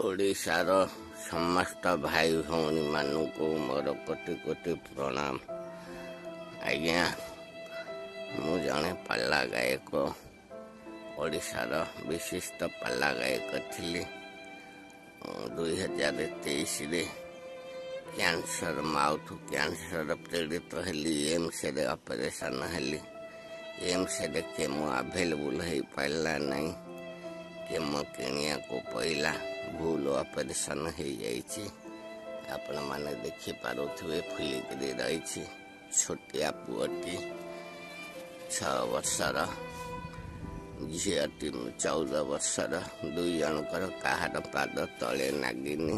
ଓଡ଼ିଶାର ସମସ୍ତ ଭାଇ ଭଉଣୀମାନଙ୍କୁ ମୋର କୋଟି କୋଟି ପ୍ରଣାମ। ଆଜ୍ଞା, ମୁଁ ଜଣେ ପାଲା ଗାୟକ, ଓଡ଼ିଶାର ବିଶିଷ୍ଟ ପାଲା ଗାୟକ ଥିଲି। 2023ରେ କ୍ୟାନ୍ସର, ମାଉଥ କ୍ୟାନ୍ସର ପୀଡ଼ିତ ହେଲି। ଏମ୍ସରେ ଅପରେସନ୍ ହେଲି। ଏମ୍ସରେ କେମୋ ଆଭେଲେବୁଲ୍ ହେଇପାରିଲା ନାହିଁ, କେମୋ କିଣିବାକୁ ପଇଲା। ଭୁଲ ଅପରେସନ୍ ହେଇଯାଇଛି, ଆପଣମାନେ ଦେଖିପାରୁଥିବେ ଫୁଲିକିରି ରହିଛି। ଛୋଟିଆ ପୁଅଟି 6 ବର୍ଷର, ଝିଅଟି 14 ବର୍ଷର। 2 ଜଣଙ୍କର କାହାର ପାଦ ତଳେ ନାଗିନି।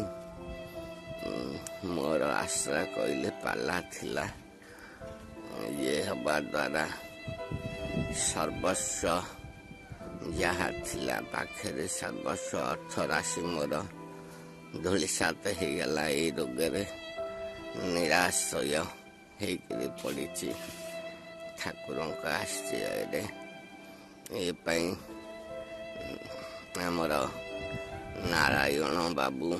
ମୋର ଆଶ୍ରା କହିଲେ ପାଲା ଥିଲା। ଇଏ ହେବା ଦ୍ୱାରା ସର୍ବସ୍ୱ ଯାହା ଥିଲା ପାଖରେ, ସର୍ବସ୍ୱ ଅର୍ଥ ରାଶି ମୋର ଧୂଳିସାତ ହେଇଗଲା। ଏଇ ରୋଗରେ ନିରାଶ୍ରୟ ହେଇକିରି ପଡ଼ିଛି ଠାକୁରଙ୍କ ଆଶ୍ରୟରେ। ଏ ପାଇଁ ଆମର ନାରାୟଣ ବାବୁ,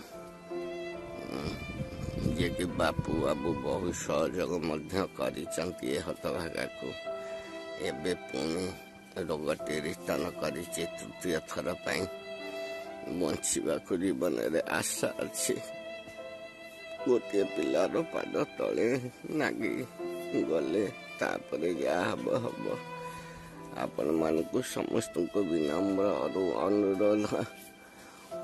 ଯିଏକି ବାପୁ ବାବୁ, ବହୁ ସହଯୋଗ ମଧ୍ୟ କରିଛନ୍ତି ଏ ହତଭାଗାକୁ। ଏବେ ପୁଣି ରୋଗଟି ରିଟର୍ଣ୍ଣ କରିଛି ତୃତୀୟ ଥର ପାଇଁ। ବଞ୍ଚିବାକୁ ଜୀବନରେ ଆଶା ଅଛି। ଗୋଟିଏ ପିଲାର ପାଦ ତଳେ ନାଗି ଗଲେ ତାପରେ ଯାହା ହବ ହବ। ଆପଣମାନଙ୍କୁ ସମସ୍ତଙ୍କୁ ବିନମ୍ର ଅନୁରୋଧ,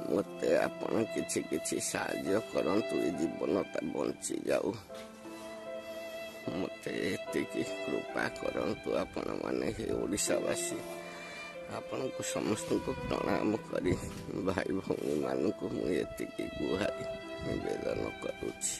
ମୋତେ ଆପଣ କିଛି କିଛି ସାହାଯ୍ୟ କରନ୍ତୁ, ଏ ଜୀବନଟା ବଞ୍ଚିଯାଉ। ମୋତେ ଏତିକି କୃପା କରନ୍ତୁ ଆପଣମାନେ, ହେ ଓଡ଼ିଶାବାସୀ। ଆପଣଙ୍କୁ ସମସ୍ତଙ୍କୁ ପ୍ରଣାମ କରି ଭାଇ ଭଉଣୀମାନଙ୍କୁ ମୁଁ ଏତିକି ଗୁହାରି ନିବେଦନ କରୁଛି।